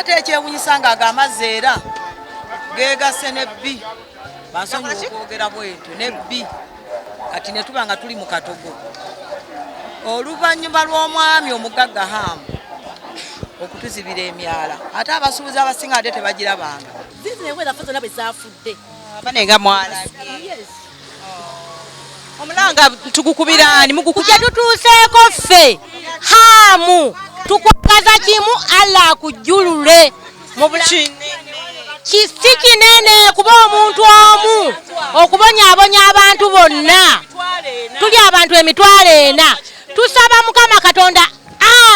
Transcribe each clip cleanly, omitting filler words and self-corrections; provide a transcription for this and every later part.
Ate ekyewunyisa nga ago amazzi era geegasse nebbi, bansonyiwa okwogera bwentyo, nebbi kati ne tuba nga tuli mu katogo oluvannyuma lw'omwami omugagga Hamu okutuzibira emyala, ate abasuubuzi abasinga ate tebagirabanga. Bizinensi zaffe zonna bwe zafudde. Abanenga mwalabye omulanga tugukubira ani mugukubye tutuuseeko ffe Hamu tukwagaza kimu Allah akujjulule mu si kinene kuba omuntu omu okubonyaabonya abantu bonna tuli abantu 400,000. Tusaba Mukama Katonda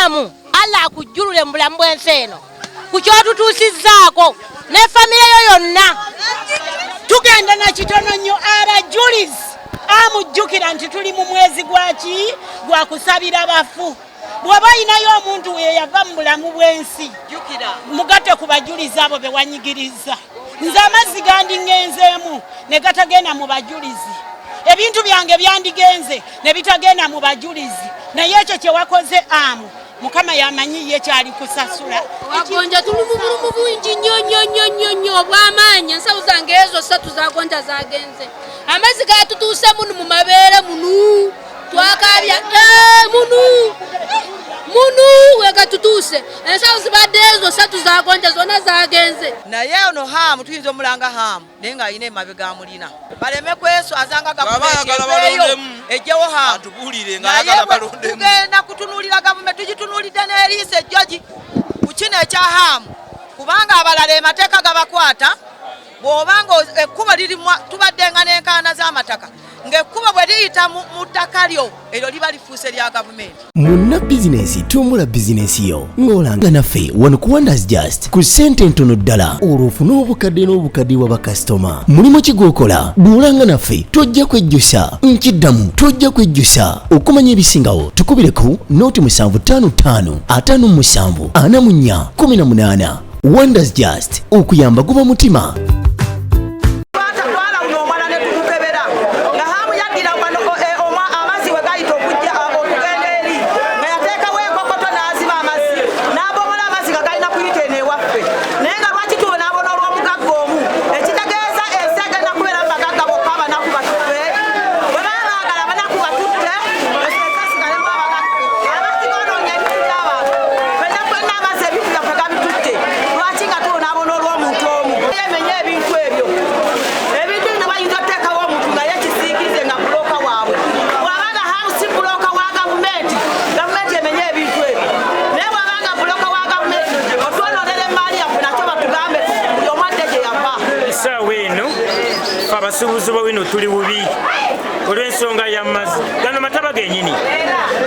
Amu Allah akujjulule mu bulamu bw'ensi eno ku kyotutuusizzaako ne famire yo yonna. Tugenda na kitono nnyo abajulizi amujjukira nti tuli mu mwezi gwaki gwa kusabira bafu. Bw'oba olinayo omuntu we yava mu bulamu bw'ensi mugatte ku bajulizi abo be wanyigiriza. Nze amazzi gandingenzeemu ne gatagenda mu bajulizi, ebintu byange byandigenze ne bitagenda mu bajulizi, naye ekyo kye wakoze Amu Mukama yamanyi ye kyali kusasula. Wagonja tuli mu bulumu bungi nnyo nnyo nnyo nnyo nnyo obw'amaanyi. Ensawo zange ezo 3 zagonja zagenze, amazzi gatutuuse munu mu mabeere munu twakabya munu munu wegatutuuse. Ensawo zibadde ezo 3 zagonja zonna zagenze. Naye ono Hamu tuyinza omulanga Hamu naye ng'alina emabega amulina baleme kweswaza nga gavumenti eveeyo ejjewo Hamu. Naye tugenda kutunuulira gavumenti, tugitunuulidde n'eriiso ejjogi ku kino ekya Hamu, kubanga abalala emateeka gabakwata. Bw'obanga ekkubo lirimu tubaddenga n'enkaana z'amataka ng'ekkubo bwe liyita mu ttaka lyo eryo liba lifuuse lya gavumenti. Munna bizinensi tumbula bizinensi yo ng'olanga naffe wano ku Wonders Just ku ssente ntono ddala, olwo ofune obukadde n'obukadde bwa bakasitoma. Mulimu ki gw'okola? Bw'olanga naffe tojja kwejjusa. Nkiddamu, tojja kwejjusa. Okumanya ebisingawo tukubire ku 0755 57 44 18. Wonders Just, okuyamba guba mutima. Twala uno omwana ne tumukebera nga Hamu yaddira wano amazzi we gayita okujja okugenda eri nga yateekawo enkokoto n'aziba amazzi n'abomola amazzi nga galina kuyita eno ewaffe, naye nga lwaki tubonaabona olw'omugagga omu? Ekitegeeza ensi egenda kubeera mu bagagga bokka, abanaku batufe. Bwe baba baagala abanaku batutte, ensi esigalemu abagagga. Amazzi goonoonya ebintu by'abantu, ffenna ffenna amazzi ebintu byaffe gabitutte. Lwaki nga tubonaabona olw'omuntu omu? Yemenya ebintu ebyo, ebintu bino bayinza oteekawo omuntu nga yekisiikize nga broker waabwe. Bw'abanga Hamu si broker wa gavumenti, gavumenti emenye ebintu ebyo, naye bw'abanga broker wa gavumenti otwonoonera emaali yaffe, nakyo batugambe buli omu adde gye yava. Essaawa eno fe abasuubuzi b'owino tuli bubi olw'ensonga y'amazzi gano mataba gennyini.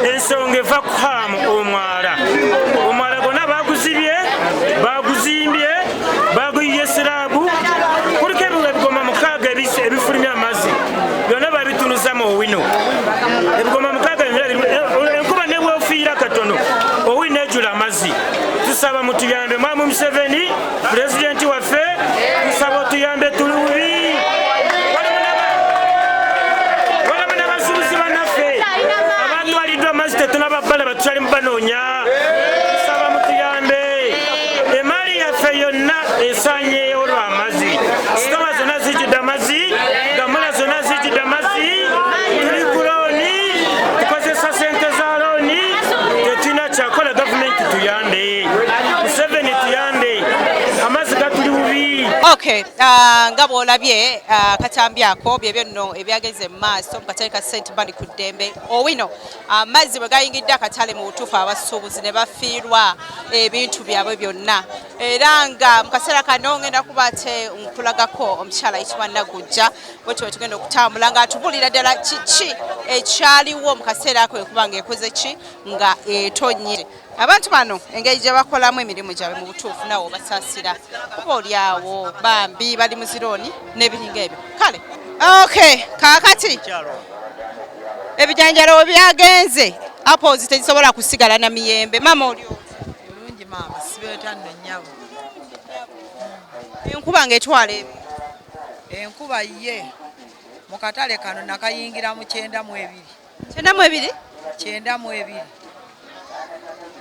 Ensonga eva ku Hamu omwala, omwala gwonna baguzibye, baguzimbye, baguyiye slab, kuliko ebigoma 6 ebifulumya amazzi, byonna babitunuza mu Owino. Ebigoma 6, enkuba ne bwofiira katono Owino ejjula amazzi. Tusaba mutuyambe, Mwami Museveni pulezidenti waffe, tusaba otuyambe, tuli bubi. Walimu n'abasuubuzi bannaffe abatwaliddwa amazzi, tetunababbala, batukyali mubanoonya. Tusaba mutuyambe, emaali yaffe yonna esanyeewo lw'amazzi. Sitowa zonna zijjudde amazzi, gamula zonna zijjudde amazzi. Tuli ku loan, tukozesa sente za loan, tetulina kyakola. Gavumenti tuyambe, Museveni tuyambe, amazzi gatuli bubi. Okay, nga bw'olabye katambi ako, byebyo nno ebyageze mu maaso mu katale ka St Mary ku ddembe Owino. Amazzi bwe gayingidde akatale, mu butuufu abasuubuzi ne bafiirwa ebintu byabwe byonna. Era nga mu kaseera kano ngenda kuba ate nkulagako omukyala ayitibwa Nagujja, bwetyo bwe tugenda okutambula ng'atubuulira ddala kiki ekyaliwo mu kaseera ako ekuba ng'ekoze ki nga etonye. Abantu bano engeri gye bakolamu emirimu gyabwe, mu butuufu nawe obasaasira kuba oli awo bambi bali mu zi loan n'ebiringa ebyo. Kale okay, kaakati ebijanjalo we byagenze, apples tezisobola kusigala na miyembe. Maama, oli Bulungi maama, sibeeta nno nnyabo. Enkuba ng'etwala ebyo. Enkuba ye mu katale kano nakayingira mu 92. 92? 92.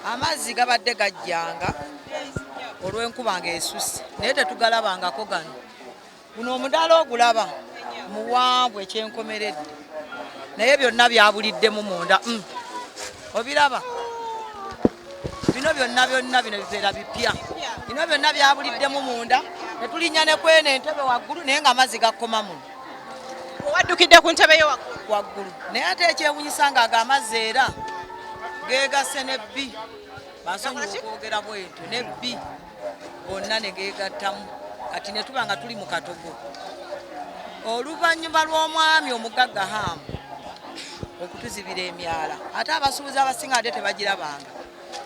Amazzi gabadde gajjanga. Olw'enkuba ng'esusse, naye tetugalabangako gano. Guno omudaala ogulaba muwanvu ekyenkomeredde, naye byonna byabuliddemu munda. Obiraba bino byonna byonna, bino biveera bipya, bino byonna byabuliddemu munda. Netulinnya ne kweno entebe waggulu, naye nga amazzi gakoma muno. Waddukidde ku ntebe yo waggulu? Waggulu, naye ate ekyewunyisa nga ago amazzi era gegasse nebbi, bansonyiwa okwogera bwentyo, nebbi bonna ne geegattamu. Kati ne tuba nga tuli mu katogo oluvannyuma lw'omwami omugagga Haamu okutuzibira emyala. Ate abasuubuzi abasinga ate tebagirabanga,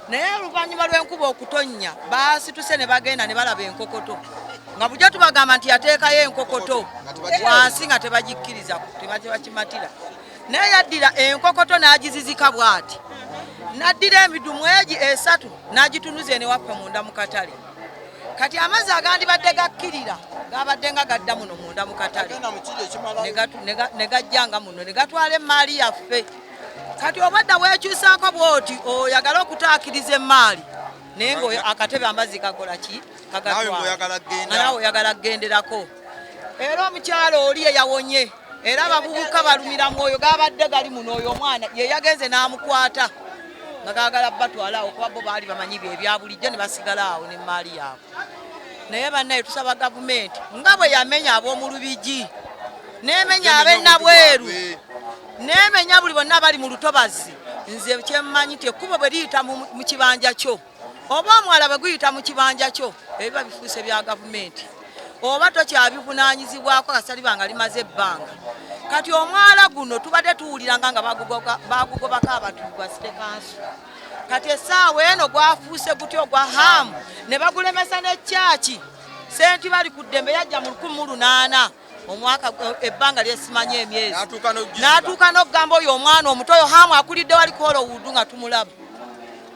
naye oluvannyuma lw'enkuba okutonnya baasituse ne bagenda ne balaba enkokoto, nga bulijjo tubagamba nti yateekayo enkokoto wansi nga tebagikkiriza, tebakimatira. Naye yaddira enkokoto n'agizizika bw'ati, n'addira emidumu egi esatu n'agitunuza ene waffe munda mu katale. Kati amazzi agandibadde gakkirira gabadde nga gadda muno munda mu katale, ne gajjanga muno ne gatwala emmaali yaffe. Kati obadda weekyusaako bw'oti oyagala okutaakiriza emmaali, naye nga akatebe amazzi gakola ki? Kagatwala, nga naawe oyagala kugenderako. Era omukyalo oli eyawonye, era abavubuka balumira mwoyo, gabadde gali muno. Oyo omwana ye yagenze n'amukwata nga gagala batwala awo, kuba bo baali bamanyi bye ebya bulijjo, ne basigala awo n'emmaali yaabwe. Naye bannaye, tusaba gavumenti nga bwe yamenya ab'omu Lubigi, n'emenya ab'ennabweru, n'emenya buli bonna abali mu lutobazi. Nze kyemmanyi nti ekkubo bwe liyita mu kibanja kyo, oba omwala bwe guyita mu kibanja kyo, ebiba bifuuse bya gavumenti, oba tokyabivunaanyizibwako kasita nga limaze ebbanga. Kati omwala guno tubadde tuwuliranga nga bagugobako abantu gwa city council. Kati essaawa eno gwafuuse gutya ogwa Haamu, ne bagulemesa n'ekyaki senti bali ku ddembe yajja mu 1800 omwaka, ebbanga lyesimanyi emyezi, n'atuuka n'okugamba oyo omwana omuto oyo Haamu akulidde wali Kolowudu nga tumulaba,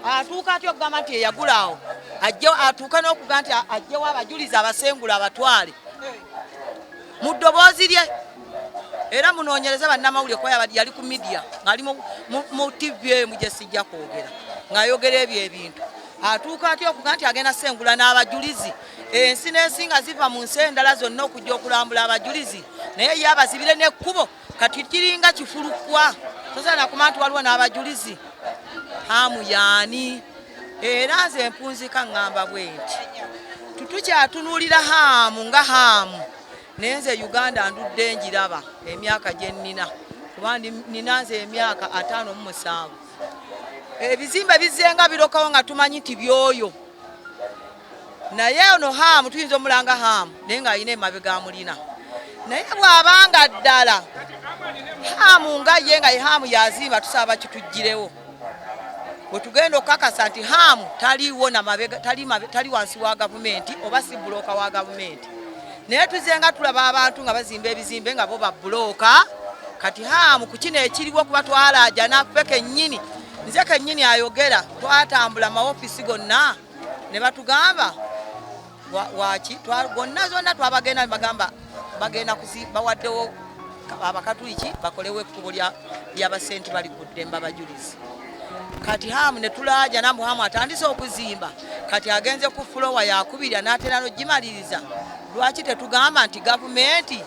atuuka atya okugamba nti eyagula awo ajje, atuuka n'okugamba nti ajjewo abajulizi abasengula abatwale mu ddoboozi lye. Era munoonyereze bannamawulire, kuba yali ku media ng'ali mu TV emu gye sijja kwogera ng'ayogera ebyo ebintu. Atuuka atya okuga nti agenda sengula n'abajulizi? Ensi n'ensi nga ziva mu nsi endala zonna okujja okulambula abajulizi, naye ye abazibire n'ekkubo. Kati kiringa kifulukwa, tosobola nakuma nti waliwo n'abajulizi. Haamu yaani? Era nze mpunzika ŋŋamba bwe nti tutukyatunuulira Haamu nga Haamu, naye nze Uganda ndudde njiraba emyaka gye nnina, kuba nina nze emyaka 57. Ebizimbe bizzenga birokawo nga tumanyi nti byoyo, naye ono Haamu tuyinza omulanga Haamu, naye ng'alina emabega amulina. Naye bw'abanga ddala Haamu nga ye nga ye Haamu yazimba, tusaba bakituggirewo bwe tugenda okukakasa nti Haamu taliiwo namabega, tali wansi wa gavumenti oba si bulooka wa gavumenti. Naye tuzenga tulaba abantu nga bazimba ebizimbe nga bo babulooka. Kati Haamu ku kino ekiriwo, kuba twalaaja naffe kennyini, nze kennyini ayogera, twatambula mawofiisi gonna ne batugamba waki gonna zonna twabagenda ne bagamba bagenda bawaddewo abakatuliki bakolewo ekkubo ly'abasenti bali ku ddembe abajulizi. Kati Haamu ne tulaaja nambu Haamu atandise okuzimba, kati agenze ku fulowa yakubiri, anaatera n'ogimaliriza. Lwaki tetugamba nti gavumenti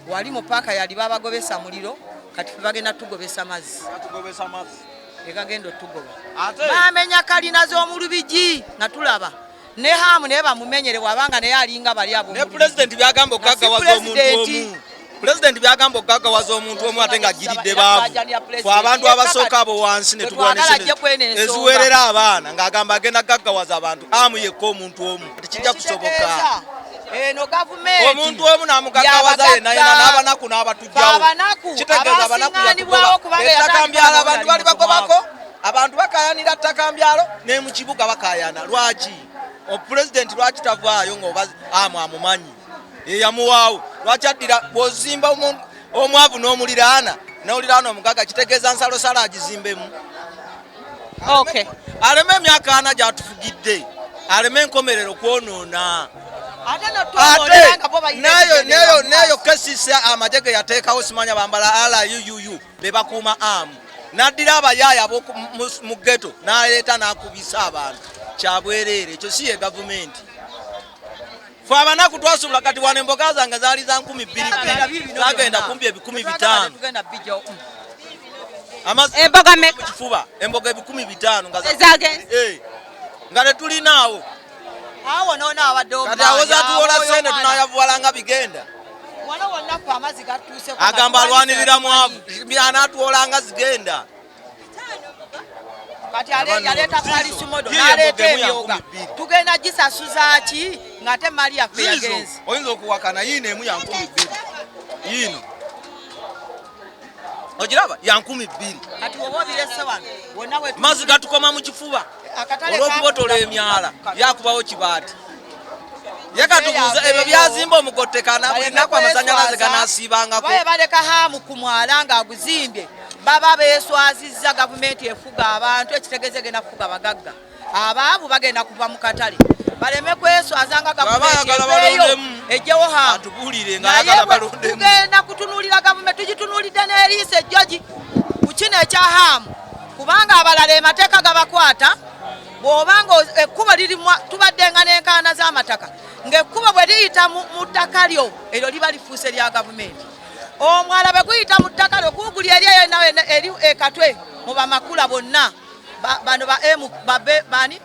wali mu paaka yali babagobesa muliro, kati fe bagenda tugobesa mazzi egagenda otugoba? Bamenya kalina z'omu Lubigi nga tulaba ne Haamu, naye bamumenyere bwabanga naye alinga bali abo. Ne pulezidenti byagamba okugaggawaza omuntu omu, pulezidenti byagamba okugaggawaza omuntu omu, ate ng'ajjiridde baavu. Fe abantu abasooka abo wansi ne tugula eziweerera abaana, ng'agamba agenda kugaggawaza abantu amu yekka omuntu omu, tekijja kusoboka. Eno gavumenti omuntu omu n'amugaggawaza yenna yenna, n'abanaku n'abatujjawo, kitegeeza abanaku ettaka mbyalo abantu bali bagobako. Abantu bakayanira ttaka mbyalo, ne mu kibuga bakayana. Lwaki opulezidenti lwaki tavaayo nga amu amumanyi eyamuwaawo? Lwaki addira bw'ozimba omwavu n'omuliraana n'oliraana omugaga, kitegeeza nsalosalo agizimbemu. Aleme emyaka 40 gyatufugidde, aleme enkomerero kwonoona. Ate ate neyo kesisa amagye ge yateekawo, simanya bambala ruuu bebakuuma amu, n'addira abayaaya mu ghetto n'aleeta n'akubisa abantu. Kyabwereere ekyo, si ye gavumenti. Fe abanaku twasubula. Kati wano emboga zange zaali za 2000 zagenda kumpi 500,000. Amazzi Emboga meka? Mu kifuba, emboga 500,000 nga Ezagenze? Eh, nga tetulinaawo. Awo noona abadde. Kati awoza tuwola sente, tunayavuwala nga bigenda. Wano wonna ffe amazzi gatuuse. Agamba alwanirira mwavu, anaatuwola nga zigenda. Kati yaleeta Paris model, Yiyo n'aleeta emboga emu ya emyoga. 2000. Tugenda gisasuza ki ng'ate mali yaffe Ziizo yagenze? Oyinza okuwakana, yiino emu ya 2000, yiino ogiraba ya 2000. Kati woba obirese wano wonna we Mazzi gatukoma mu kifuba. Akatale Olw'okubotola emyala, yakubawo kibaati. Ye katubuuza, ebyo byazimba omugotekana buli nnaku amasanyalaze ganasiibangako. Baye baleka Hamu ku mwala ng'aguzimbye, baba beeswazizza gavumenti efuga abantu. Ekitegeeza egenda kufuga bagagga, abaavu bagenda kuva mu katale. Baleme kweswaza nga Bw'aba gavumenti ayagala eveeyo balondemu. ejjewo Hamu. Atubuulire nga Naye ayagala bwe balondemu. tugenda kutunuulira gavumenti, tugitunuulidde n'eriiso ejjogi ku kino ekya Hamu, kubanga abalala emateeka gabakwata. Bw'obanga ekkubo lirimu, tubaddenga n'enkaana z'amataka, ng'ekkubo bwe liyita mu ttaka lyo, eryo liba lifuuse lya gavumenti. Omwala bwe guyita mu ttaka lyo, kuuguli eri eyo nawe eri ekatwe mu bamakula bonna, bano ba M babe bani,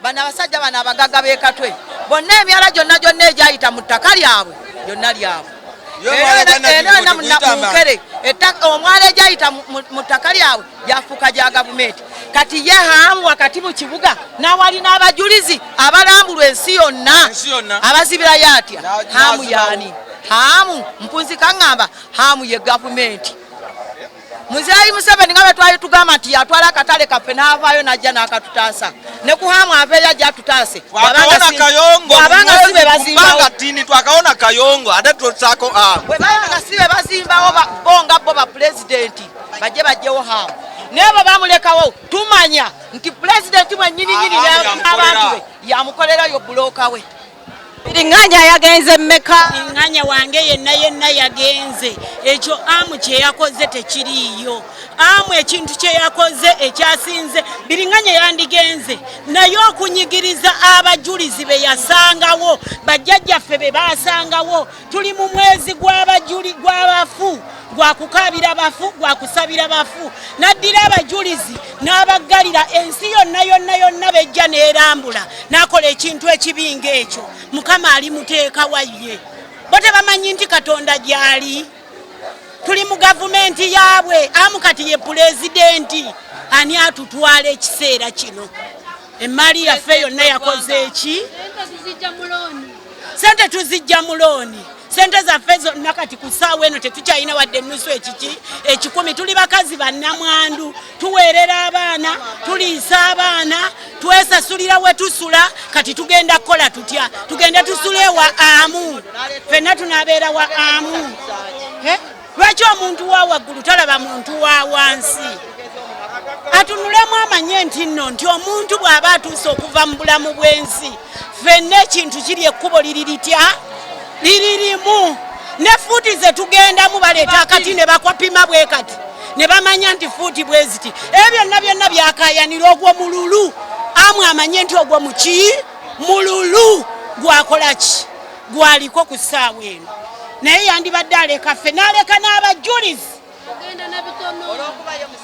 bano abasajja bano abagagga b'ekatwe bonna, emyala gyonna gyonna egyayita mu ttaka lyabwe lyonna lyabwe. Yo omwala gwa Era yonna Nakivubo mu Nkere, omwala egyayita mu ttaka lyabwe gyafuuka gya gavumenti. Kati ye Hamu wakati mu kibuga n'awali n'abajulizi abalambulwa ensi yonna, Ensi yonna. abazibirayo atya? Hamu N'azibirawo. yaani Hamu mpunzika ŋŋamba Hamu ye gavumenti. Muzeeyi Museveni nga bwe twali tugamba nti yatwala akatale kaffe n'avaayo n'ajja n'akatutaasa, ne ku Hamu aveeyo ajja atutaase. Twakawona Kayongo. Bw'abanga si be bazimbawo. Kubanga tini twakawona Kayongo, ate tusaako amu. Bwe baba si be bazimbawo, bo nga bo bapulezidenti bajje bajjewo Hamu, naye bwe bamulekawo tumanya nti pulezidenti mwennyininyini Hamu yamukolera. n'abantu be yamukolerayo bulooka we. Biriŋŋanya yagenze mmeka? Ŋŋanya wange yenna yenna yagenze. Ekyo Amu kye yakoze tekiriiyo. Amu ekintu kye yakoze ekyasinze, biriŋŋanya yandigenze, naye okunyigiriza abajulizi be yasangawo, bajjajjaffe be baasangawo. Tuli mu mwezi gw'abajuli gw'abafu, gwakukaabira bafu, gwakusabira bafu. N'addira abajulizi n'abaggalira ensi yonna yonna yonna, bejja n'erambula, n'akola ekintu ekibi ng'ekyo. Mukama alimuteeka wa ye? Bo tebamanyi nti Katonda gy'ali. Tuli mu gavumenti yaabwe. Amu kati ye pulezidenti. Ani atutwala ekiseera kino? Emaali yaffe yonna yakoze eki? Sente tuzijja mu looni. Sente zaffe zonna kati ku ssaawa eno tetukyalina wadde ennusu ekiki ekikumi. Tuli bakazi bannamwandu, tuweerera abaana, tuliisa abaana, twesasulira we tusula. Kati tugenda kukola tutya? Tugende tusule wa Amu? Ffenna tunaabeera wa Amu? Eh? Lwaki omuntu wa waggulu talaba muntu wa wansi? Atunulemu amanye nti nno nti omuntu bw'aba atuuse okuva mu bulamu bw'ensi, ffenna ekintu kiri ekkubo liri litya? Liri limu. Ne fuuti ze tugendamu, baleeta akati ne bakwapima bwe kati ne bamanya nti fuuti bwe ziti. Ebyo byonna byonna byakayanira ogwo mululu. Amu amanye nti ogwo muki mululu gwakola ki gwaliko ku ssaawa eno, naye yandibadde aleka ffe n'aleka n'abajulizi.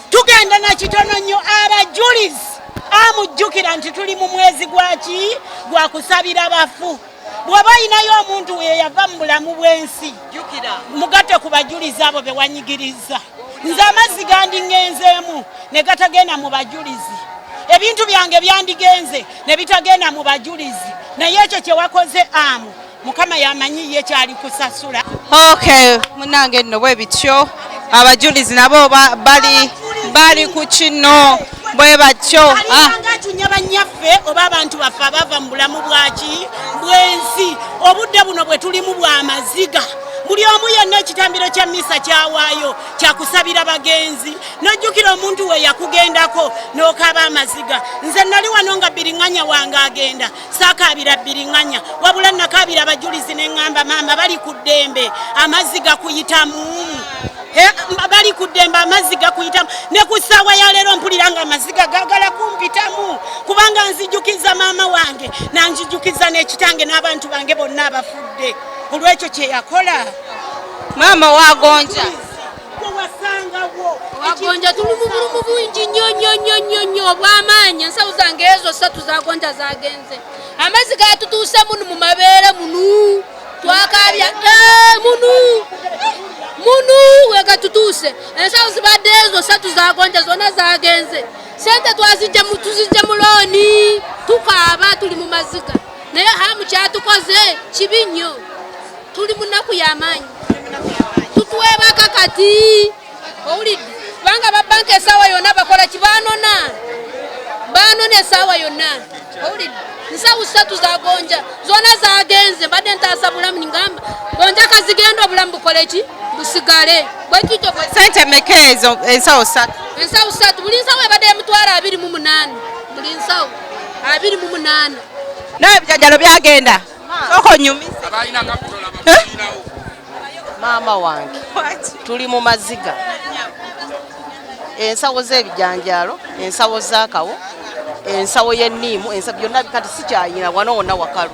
Tugenda na kitono nnyo. Abajulizi, amujjukira nti tuli mu mwezi gwaki? Gwakusabira bafu. Bw'oba olinayo omuntu we yava mu bulamu bw'ensi, mugatte ku bajulizi abo be wanyigiriza. Nze amazzi gandiŋŋenzeemu ne gatagenda mu bajulizi, ebintu byange byandigenze ne bitagenda mu bajulizi, naye ekyo kye wakoze Amu, Mukama yamanyi ye kyali kusasula. Okay, munange nno bwe bityo, abajulizi nabo bali ku kino bwe batyo. Alinganga atunya bannyaffe oba abantu baffe abava mu bulamu bwaki bw'ensi. Obudde buno bwe tulimu bw'amaziga. Buli omu yenna ekitambiro kya misa kyawaayo kyakusabira bagenzi, nojjukira omuntu we yakugendako n'okaaba amaziga. Nze nali wano nga biriŋŋanya wange agenda, saakaabira biriŋŋanya, wabula nakaabira abajulizi ne ŋŋamba, maama bali ku ddembe, amazzi gakuyitamu. Bali ku ddembe, amazzi gakuyitamu. Ne ku ssaawa ya leero mpulira nga amaziga gagala kumpitamu, kubanga nzijukiza maama wange, nanzijukiza n'ekitange n'abantu bange bonna abafudde olw'ekyo kye yakola. Maama wagonja. Gwe wasangawo. Wagonja tuli mu bulumu bungi nnyo nnyo nnyo nnyo nnyo obw'amaanyi. Ensawo zange ezo ssatu zagonja zagenze. Amazzi gatutuuse munu mu mabeere munu, twakabya. Munu munu wegatutuuse. Ensawo zibadde ezo ssatu zagonja, zonna zagenze. Sente twazijja tuzijja mu loan. Tukaaba, tuli mu maziga, naye Hamu kyatukoze kibi nnyo. Tuli mu nnaku y'amaanyi, tutwebaka kati, owulidde? Kubanga babanka esaawa yonna bakola kibanona, banona esaawa yonna, owulidde? Nsawo ssatu zagonja zonna zagenze. Mbadde ntaasa bulamu, ningamba gonja kazigenda, obulamu bukole ki? Busigale bwekityo. Sente meka ezo, ensawo ssatu? Ensawo ssatu, buli nsawo ebadde 280,000, buli nsawo 28. Nawe ebijanjalo byagenda, sooka onyumise. Maama wange, tuli mu maziga. Ensawo z'ebijanjaalo, ensawo z'akawo, ensawo y'enniimu, byonna kati sikyayina. Wano wonna wakalu,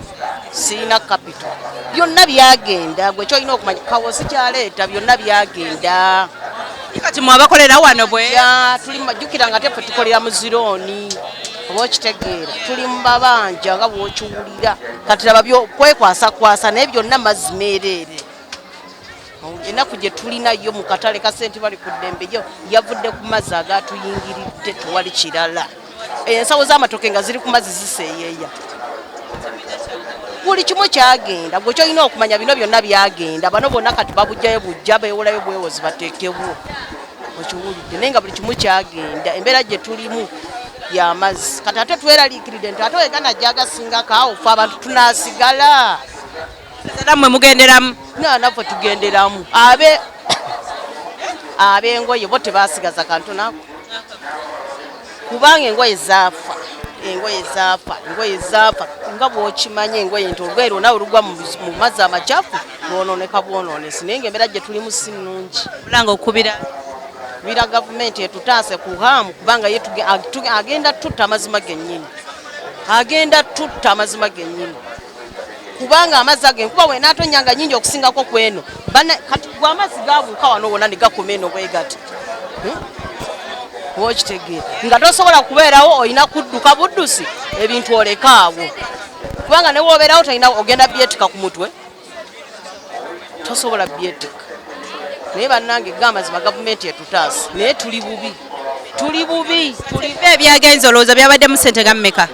sirina capital, byonna byagenda. Gwe kyolina okumanya, kawo sikyaleeta, byonna byagenda. Kati mwe abakolera wano bwe Ya, tuli jjukira nga teffe tukolera mu zi loan, oba okitegeera? Tuli mu mabanja nga bw'okiwulira. Kati laba kwekwasakwasa, naye byonna mazzi meereere. Ennaku gye tulina yo mu katale ka Senti Bali ku Ddembe yo yavudde ku mazzi agatuyingiridde, tewali kirala. Ensawo z'amatoke nga ziri ku mazzi ziseeyeeya. Buli kimu kyagenda. Gwe kyolina okumanya, bino byonna byagenda. Bano bonna kati babugjayo bujja, bewolayo bwewozi bateekebwo, okiwulidde? Naye nga buli kimu kyagenda. Embeera gye tulimu y'amazzi. Kati ate tweraliikiridde nti ate weganajja agasingako awo, fe abantu tunasigala? Nammwe mugenderamu? Naffe tugenderamu. Abe ab'engoye bo tebasigaza kantu nako, kubanga engoye zaafa, engoye zaafa, engoye zaafa. Nga bw'okimanya engoye nti olugoye lwonna olugwa mu mazzi amakyafu lwononeka bwononesi. Naye nga embeera gye tulimu si nnungi. Bulanga okubira. Bira gavumenti etutaase ku Hamu, kubanga ye agenda tutta, amazima gennyini, agenda tutta, amazima gennyini, kubanga amazzi ago enkuba wenaatonya nga nyingi okusingako kweno. Kati gwe amazzi gabuuka wano wonna ne gakoma eno bwe gati. Okitegeera nga tosobola kubeerawo, olina kudduka buddusi, ebintu oleka awo, kubanga ne wobeerawo tolina ogenda byetika ku mutwe, tosobola byetika. Naye bannange, ga amazima, gavumenti etutaase, naye tuli bubi, tuli bubi, tuli Byo ebyagenze olowooza byabaddemu sente ga mmeka?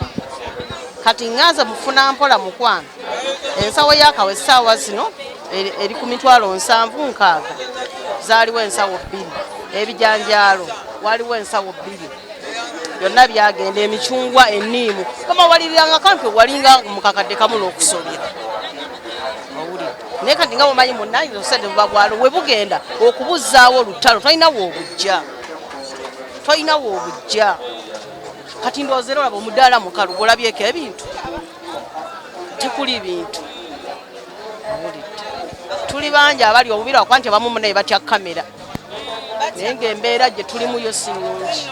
Kati ŋŋanze mufuna mpola, mukwano. Ensawo yakawo essaawa zino eri ku 760,000. Zaaliwo ensawo bbiri. Ebijanjaalo waliwo ensawo bbiri, byonna byagenda. Emicungwa, enniimu, kama waliriranga kampi walinga mukakadde kamu n'okusobya, owulidde? Naye kati nga bwomanyi munnange, obusente buba bwalo, we bugenda okubuzaawo olutalo, tolina woobujja, tolina woobujja. Kati ndowooza era olaba omudaala mukalu, gwolabyeko ebintu, tekuli bintu, owulidde? Tuli bangi abali obubi, lwakuba nti abamu munaye batya kamera, naye ng'embeera gye tulimu yo si nnungi,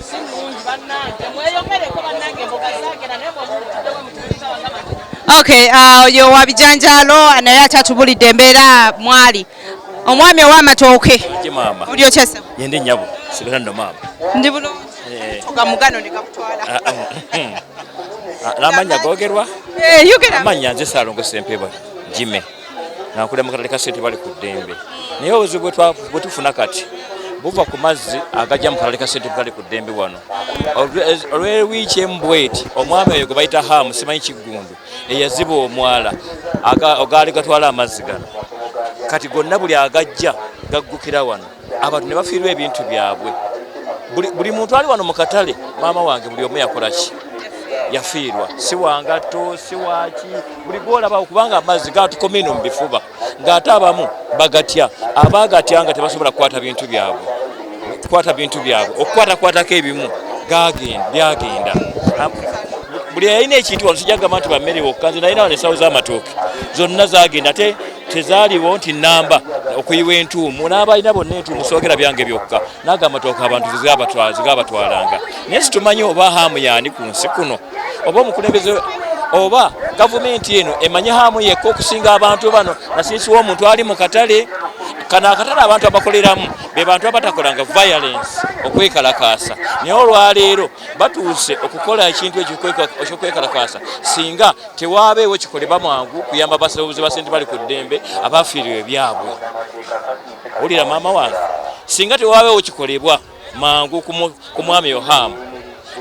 si nnungi. Bannange, mweyogereko, bannange, emboga zaagera, naye bwemutuddewo mutuliza bagamba nti Okay, oyo wa bijanjaalo naye akyatubulidde embeera mwali. Omwami ow'amatooke. Gye maama. Oli okyasa? Yende nnyabo, sigala nno maama. Ndi bulungi. Oga mugano ne gakutwala. Ah, n'amannya googerwa? Eh, yogera. Amannya nze Saalongo Sempebwa Jime, nga nkulira mu katale ka Sente Bali ku Ddembe. Naye obuzibu bwe tufuna kati buva ku mazzi agajja mu katale ka Sente Bali ku Ddembe wano. Olw'ewiiki emu bweti, omwami oyo gwe bayita Hamu simanyi Kiggundu eyaziba omwala agaali gatwala amazzi gano, kati gonna buli agajja gaggukira wano, abantu ne bafiirwa ebintu byabwe. Buli muntu ali wano mu katale, maama wange, buli omu yakola ki? Yafiirwa. Si wangatto, si waki, buli gwolabawo, kubanga amazzi gatukoma eno mu bifuba, ng'ate abamu bagatya, abagatya nga tebasobola kukwata bintu byabwe, kukwata bintu byabwe, okukwatakwatako ebimu byagenda. Buli yalina ekintu wano, sijja kugamba nti bammere wokka, nze nalina wano ensawo z'amatooke zonna zagenda, ate tezaaliwo nti namba okuyiwa entuumu n'abalina bonna entuumu, soogera byange byokka, naga amatooke abantu zigabatwalanga. Naye situmanyi oba Haamu yaani ku nsi kuno, oba omukulembeze oba gavumenti eno emanyi Haamu yekka okusinga abantu bano. Nasiisi w'omuntu ali mu katale kano, akatale abantu abakoleramu be bantu abatakolanga violence okwekalakaasa, naye olwaleero batuuse okukola ekintu ekyokwekalakaasa. Singa tewaabeewo kikolebwa mwangu kuyamba basuubuzi ba Sente bali ku ddembe abafiirwa ebyabwe, owulira maama wange, singa tewaabeewo kikolebwa mangu ku mwami Ohamu.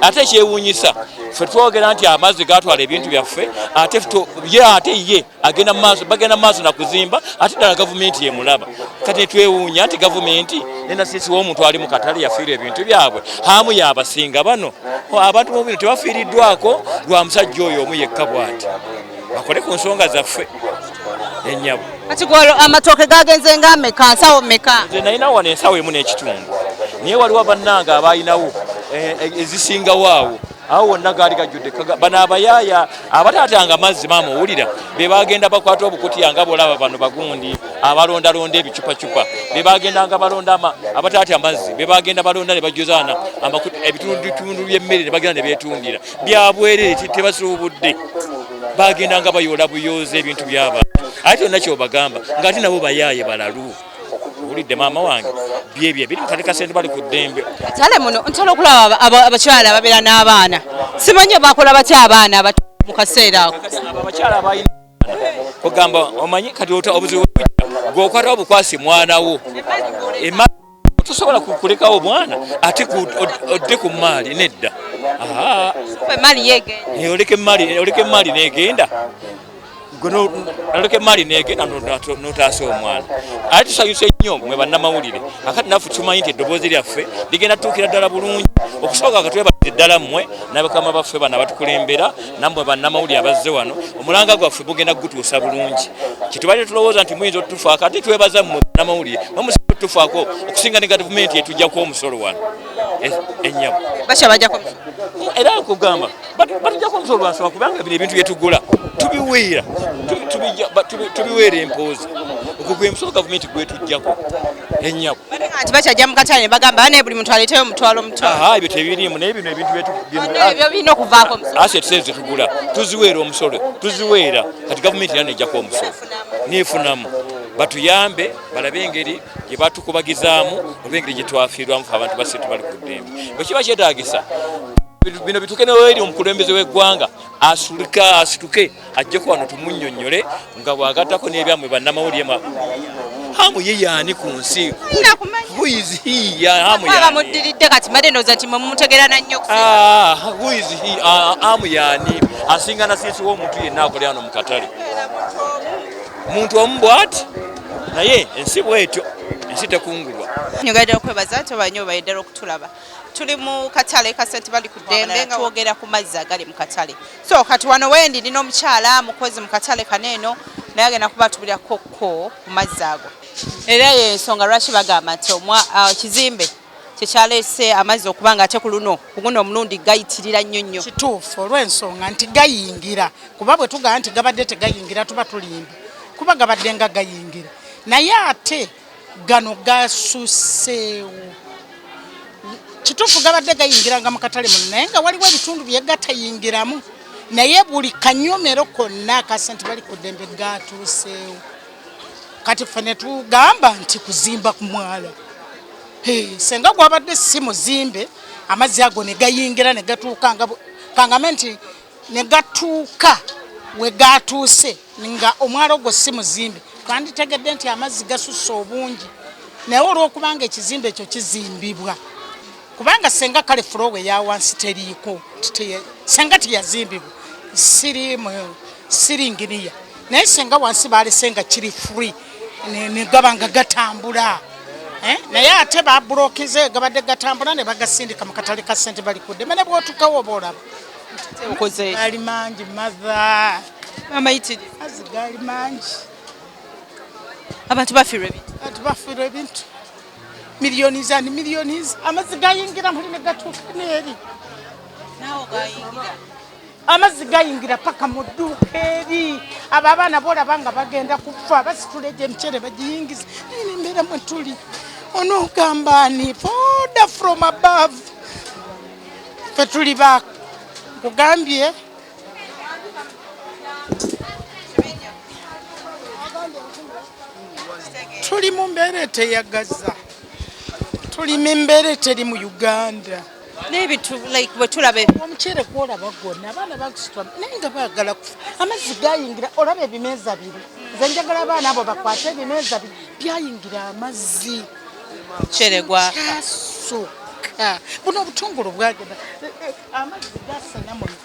Ate ekyewuunyisa, ffe twogera nti amazzi gatwala ebintu byaffe, ate ye ate ye agenda maaso, bagenda maaso nakuzimba, ate ddala gavumenti yemulaba. Kati netwewuunya nti gavumenti nenasiisi w'omuntu ali mu katale yafiirwa ebintu byabwe, Haamu yabasinga bano abantu mu bino tebafiiriddwako lwa musajja oyo omu yekka bw'ati. Bakole ku nsonga zaffe, ennyabo. Kati gwolo amatooke gagenze nga meka, nsawo meka? Nze nalina wano ensawo emu n'ekitundu, naye waliwo bannange abalinawo ezisingawo awo. Awo wonna gaali gajjudde. Bano abayaaya abataatanga amazzi, maama owulira, be bagenda bakwata obukutiya nga bolaba bano bagundi abalondalonda ebicupacupa, be bagendanga balonda abataatya amazzi, be bagenda balonda ne bajjuzaana ebitundutundu by'emmere ne bagenda ne beetundira byabwerere. Tebasuubudde, bagendanga bayoola buyooza ebintu by'abantu, ate kyonna kyobagamba ng'ate nabo bayaaye balalu. Owulidde maama wange, byebyo ebiri mu katale ka Sente bali ku ddembe. Katale muno ntera okulaba abakyala babeera n'abaana, simanyi bakola batya abaana abato mu kaseera ako. Abo abakyala abalina kugamba, omanyi kati obuzibu bujja gweokwata obukwasi mwana wo, tosobola kulekawo mwana ate odde ku maali, nedda. Emaali yegenda. Oleka emaali negenda, oleka emaali negenda notaasa omwana. Ate tusanyuse nnyo mwe bannamawulire, akati naffe tumanyi nti eddoboozi lyaffe ligenda tutuukira ddala bulungi. Okusooka katwebaze ddala mmwe n'abakama baffe bano abatukulembera, nammwe bannamawulire abazze wano, omulanga gwaffe gugenda kugutuusa bulungi. Kyetubadde tulowooza nti muyinza otutufaako, ate twebaza mmwe bannamawulire, mwe musinza otutufaako okusinga ne gavumenti etujjako omusolo wano ennyabo. Bakyabajjako? Era nkugamba batujjako omusolo lwansonga kubanga bino ebintu byetugula tubiweera, tubiweera empooza. Ogwo gwe musolo gavumenti gwetujjako, ennyabo. Nti bakyajja mu katale ne bagamba naye buli muntu aleeteyo omutwalo omutwalo. Ebyo tebiriimu, naye bino ebintu ebyo birina okuvaako omusolo. Assets ezo zetugula tuziweera omusolo, tuziweera. Kati gavumenti era nejjako omusolo neefunamu. Batuyambe balabe engeri gye batukubagizaamu oba engeri gye twafiirwamu fe abantu basse tubali ku ddembe. Bwe kiba kyetaagisa bino bituuke neweri omukulembeze w'eggwanga asulika asituke ajjeko wano tumunnyonnyole nga bw'agattako n'ebyammwe bannamawulire. Hamu ye yaani ku nsi? Who is he? Hamu yaani? Bamuddiridde kati mbadde ndowooza nti mwe mumutegeerana nnyo. Who is he? Hamu yaani asinga nasiisi w'omuntu yenna akolera wano mu katale? Muntu omu bw'ati, naye ensi bwetyo, ensi tekungulwa. Nyongedde okwebaza tobanyo obaye ddala okutulaba. Tuli mu katale ka Sente bali ku ddembe nga twogera ku mazzi agali mu katale. So kati wano wendi nina omukyala mukozi mu katale kano eno, naye agenda kuba atubulirako ko ku mazzi ago. Era yensonga lwaki bagamba nti kizimbe kyekyaleese amazzi okuba nga ate ku luno ku guno omulundi gayitirira nnyo nnyo. Kituufu, olw'ensonga nti gayingira, kuba bwe tugamba nti gabadde tegayingira tuba tulimba, kuba gabadde nga gayingira, naye ate gano gasuseewo. Kituufu gabadde gayingiranga mu katale muno, naye nga waliwo ebitundu bye gatayingiramu, naye buli kanyomero konna aka Sente bali ku ddembe gatuuseewo. Kati ffe ne tugamba nti kuzimba ku mwala, senga gwabadde si muzimbe, amazzi ago ne gayingira ne gatuuka nga kangame nti ne gatuuka we gatuuse nga omwala ogwo si muzimbe, twanditegedde nti amazzi gasusse obungi. Naye olw'okubanga ekizimbe ekyo kizimbibwa, kubanga senga kale floor eya wansi teriiko, senga teyazimbibwa, siri ngiriya, naye senga wansi balese nga kiri free ne gaba nga gatambula, naye ate babulokize gabadde gatambula ne bagasindika mu katale ka Sente bali ku ddembe. Ne bw'otukawo oba olaba gali mangi matha mazzi gali mangi. Abantu bafiirwa ebintu. Abantu bafiirwa ebintu, millions and millions. Amazzi gayingira muli ne gatuuka neeri. Naawo gayingira. Amazzi gayingira paka mu dduuka eri. Abo abaana bolaba nga bagenda kufa, basitula egyo emiceere bagiyingiza. Naye nembeera mwe tuli, onoogamba ani? Order from above. Ffe tuli ba nkugambye. Tuli mu mbeera eteyagaza, tuli mu mbeera eteri mu Uganda. N'ebintu like bwe tulaba omuceere gwolaba gwonna, abaana bagusitwa naye nga baagala kufa. Amazzi gayingira, olaba ebimeeza biri. Nze njagala abaana abo bakwate ebimeeza biri byayingira amazzi. Omuceere gwa Kyasukka. Buno obutungulu bwagenda, amazzi gasena muno.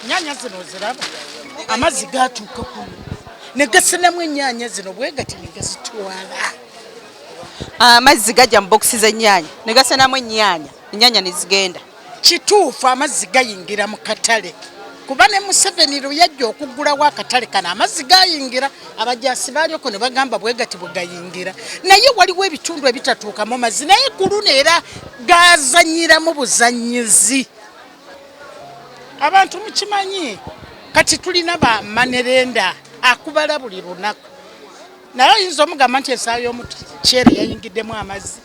Nyanya zino oziraba, amazzi gatuuka kuno ne gasenamu ennyaanya zino bwegati ne gazitwala. Amazzi gajja mu bokisi z'ennyaanya ne gasenamu ennyaanya, ennyaanya ne zigenda. Kituufu, amazzi gayingira mu katale, kuba ne Museveni lwe yajja okuggulawo akatale kano amazzi gayingira. Abajaasi baalyoko ne bagamba bwe gati bwe gayingira, naye waliwo ebitundu ebitatuukamu mazzi, naye ku luno era gazanyiramu buzannyizi. Abantu mukimanyi kati tulina ba manerenda akubala buli lunaku, naye oyinza omugamba nti ensaawo y'omuceere yayingiddemu amazzi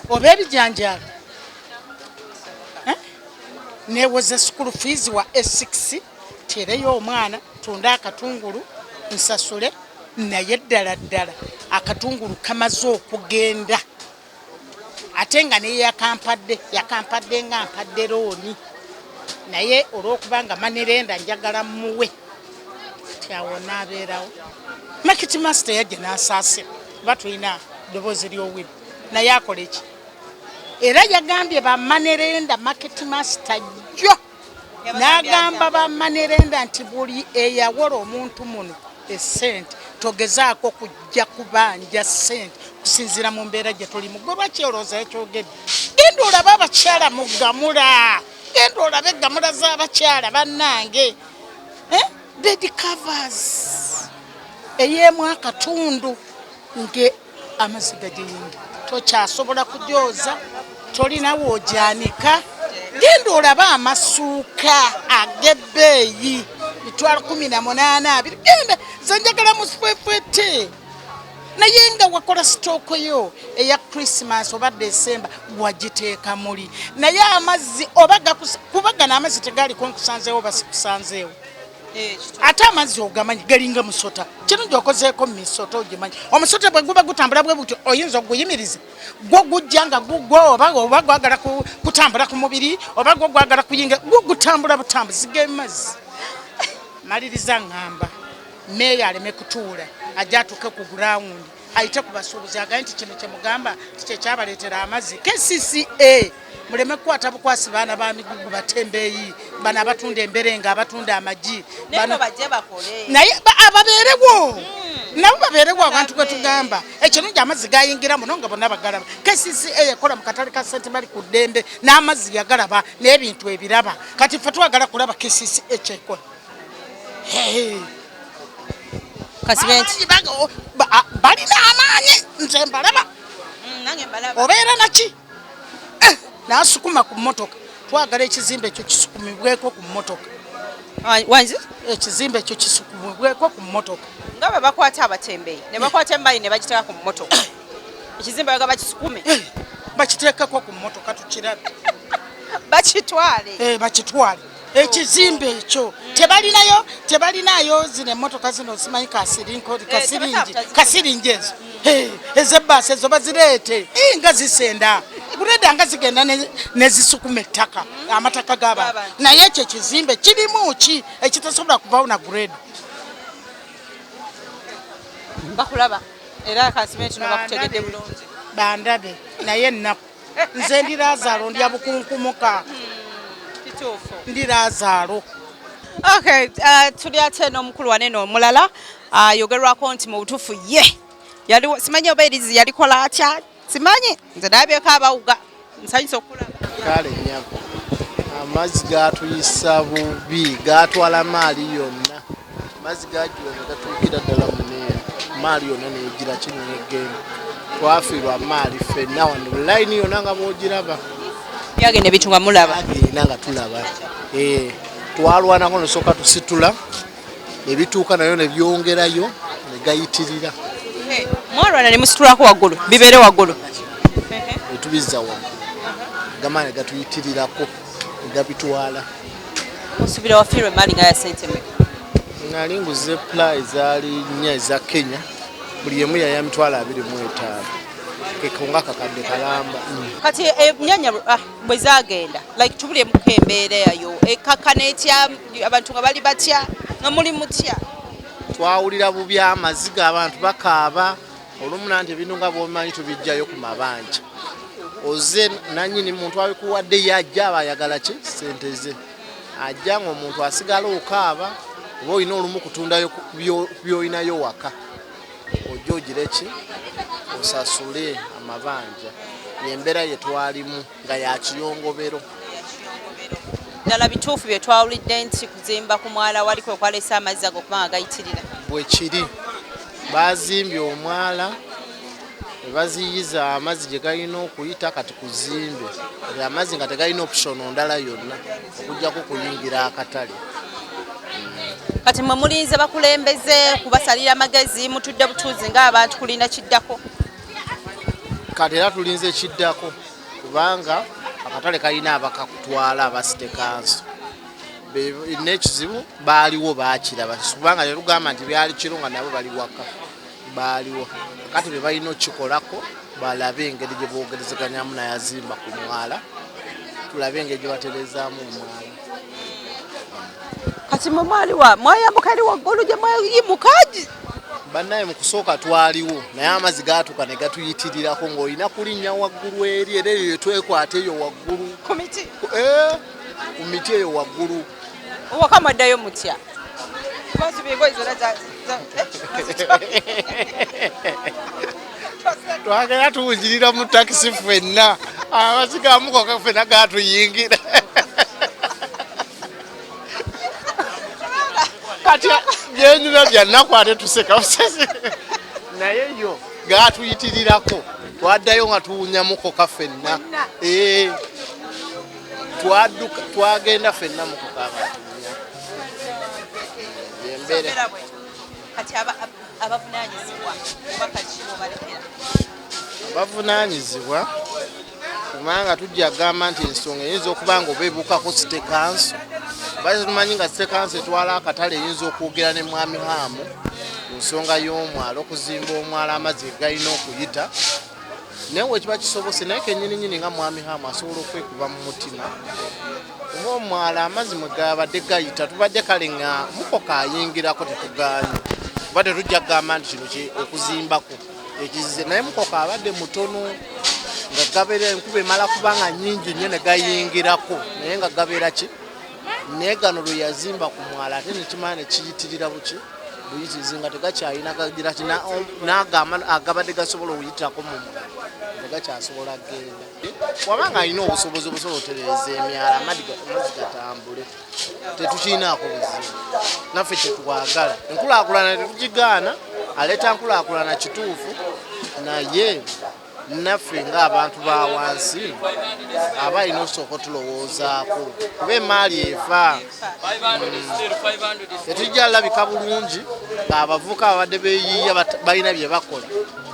oba ebijanjaalo. Newoza school fees wa A6, tereyo omwana, tunda akatungulu nsasule, naye ddala ddala akatungulu kamaze okugenda, ate nga neye yakampadde yakampadde nga mpadde looni, naye olw'okubanga manerenda njagala mmuwe tyawo naabeerawo. Market master yajja n'asaasira kuba tulina ddoboozi ly'owino, naye akola eki? Era yagambye bamanerenda, market master jjo n'agamba bamanerenda nti buli eyawola omuntu muno essente togezaako kujja kubanja ssente kusinziira mu mbeera gye tulimu. Gwe lwaki olowooza yakyogedde? Genda olabe abakyala mu gamula, genda olabe gamula z'abakyala bannange, bed covers ey'emu akatundu nge amazzi gagiyingira, tokyasobola kugyoza, tolina woogyanika. Genda olabe amasuuka ag'ebbeeyi 18,000, 20. Genda, nze njagala muswefwete, naye nga wakola sitooko yo eya Christmas oba December wagiteeka muli, naye amazzi oba kuba gano amazzi tegaliko nkusanzeewo basikusanzeewo. Ate amazzi ogamanyi galinga musota, kirungi okozeeko misota ogimanyi. Omusota bwe guba gutambula bwe butyo oyinza okuguyimiriza, gwo gujja nga gugwo, oba gwagala kutambula ku mubiri oba gwo gwagala kuyinga, gwo gutambula butambuzi g'emazzi. Maliriza ŋŋamba meeya aleme kutuula, ajja atuuke ku gurawundi ayite ku basuubuzi agaye nti kino kyemugamba nti kyekyabaleetera amazzi. KCCA muleme kukwata bukwasi baana ba migugu batembeeyi bano abatunda emberenga, abatunda amagi, naye ababeerewo nabo babeerewo abantu gwe tugamba ekirungi amazzi gayingira muno nga bonna bagalaba. KCCA ekola mu katale ka Sente bali ku ddembe n'amazzi yagalaba n'ebintu ebiraba, kati ffe twagala kulaba KCCA kyekola. Balina amaanyi, nze mbalaba. Obeera naki nasukuma ku mmotoka, twagala ekizimbe ekyo kisukumibweko ku mmotoka. Ekizimbe ekyo kisukumibweko ku mmotoka. Nga bwe bakwata abatembeeyi ne bakwata emmaali ne bagiteeka ku mmotoka, ekizimbe baga bakisukume, bakiteekeko ku mmotoka tukirabe. Bakitwale. Bakitwale ekizimbe ekyo. Tebalinayo, tebalinayo zino emmotoka zino simanyi kasiringi kasiringi ezo ez'ebbaasi ezo bazireete nga zisenda gureda nga zigenda nezisukuma ettaka, amataka g'abantu. Naye ekyo ekizimbe kirimu ki ekitasobola kuvawo na grade? Bakulaba era kasimenti no bakutegedde bulungi. Bandabe, naye ennaku nze ndi Lazaalo, ndya bukunkumuka. Ndi Lazaalo. Okay, tuli ate n'omukulu wanene omulala ayogerwako nti mu butuufu ye yaliwo, simanyi oba erizi yalikola atya, simanyi, nze nabyeko abawuga. Nsanyusa okulaba. Kale nnyabo, amazzi gatuyisa bubi, gatwala maali yonna. Amazzi gajjula ne gatuukira ddala muneeno, maali yonna negira kino negenda. Twafiirwa maali ffenna wano, layini yonna nga bw'ogiraba. Byagenda ebintu nga mulaba. Byagenda nga tulaba. Twalwanako nesooka tusitula ebituuka nayo nebyongerayo negayitirira. Mwalwana ne musitulako waggulu, bibeere waggulu, netubizza waggulu, gamaani negatuyitirirako negabitwala. Osubira wafiirwa emaali nga ya sente meka? Nali nguze ply zaali 4 eza Kenya, buli emu yaya 25,000, kekonga kakadde kalamba. Kati ennyanya bwe zagenda, like tubulemuko embeera yayo ekakkana etya? Abantu nga bali batya, nga muli mutya? Twawulira bubi, amaziga, abantu bakaaba. Olumu nanti ebintu nga bwomanyi tubijjayo ku mabanja, oze nanyini muntu abikuwadde yajja aba ayagala ki sente ze, ajja nga omuntu asigala okaaba, oba olina olumu kutundayo byolinayo waka, ojja ogire ki osasule amabanja. Embeera ye twalimu nga ya kiyongobero. Ddala bituufu bye twawulidde nti kuzimba ku mwala wali kwe kwaleese amazzi ago okuba nga gayitirira? Bwe kiri, bazimbye omwala ne baziyiza amazzi gye galina okuyita. Kati kuzimbe amazzi nga tegalina option ndala yonna okujjako kuyingira akatale. Kati mwe mulinze bakulembeze kubasalira amagezi, mutudde butuuzi ng'abantu kulinda kiddako? Kati era tulinze kiddako, kubanga akatale kalina abakakutwala aba city council n'ekizibu baaliwo baakiraba, kubanga tetugamba nti byali kiro nga nabo bali waka, baaliwo. Kati be balina okukikolako, balabe engeri gye boogerezeganyamu nayazimba ku mwala, tulabe engeri gye baterezaamu omwala. Kati mwe mwaliwa, mwayambuka eri waggulu gye mwayimuka? Bannaye mu kusooka twaliwo, naye amazzi gaatuka ne gatuyitirirako ng'olina kulinnya waggulu eri, era eyo twekwata eyo waggulu ku miti, ku miti eyo waggulu. Owaka mwaddayo mutya? Twagenda tuwugirira mu takisi ffenna, amazzi ga mukoka ffenna gatuyingira. Kati byenyumya byannaku ate tuseka busesi, naye yo gatuyitirirako, twaddayo nga tuwunya mukoka ffenna. Twadduka twagenda ffenna mukoka abantu. Embeera kati abavunaanyizibwa oba kaki obalekera? Abavunaanyizibwa, kubanga tujja kugamba nti ensonga eyinza okuba nga oba ebuukako city council, oba tumanyi nga city council etwala akatale, eyinza okwogera ne Mwami Hamu ku nsonga y'omwala, okuzimba omwala amazzi galina okuyita, naye wekiba kisobose. Naye kenyininyini nga Mwami Hamu asobola okwekuba mu mutima, kuba omwala amazzi mwe gabadde gayita tubadde kale nga mukoka ayingirako, tetugaanye, kuba tetujja kugamba nti kino okuzimbako ekizize, naye mukoka abadde mutono nga gabeera enkuba emala kubanga nyingi nnyo ne gayingirako, naye nga gabeera ki, naye gano lwe yazimba ku mwala ate nekimala nekiyitirira buki buyitirizi nga tegakyalina gagira ki, agabadde gasobola okuyitirako mu mwala tegakyasobola kugenda, wabanga alina obusobozi obusobola otereeza emyala amazzi gatambule, tetukirinaako buzibu. Naffe kyetwagala enkulaakulana, tetugigaana, aleeta nkulaakulana kituufu, naye naffe ng'abantu ba wansi aba alina okusooka otulowoozaako, kuba emaali efa. Tetujja labika bulungi ng'abavubuka babadde beeyiiya, balina bye bakola,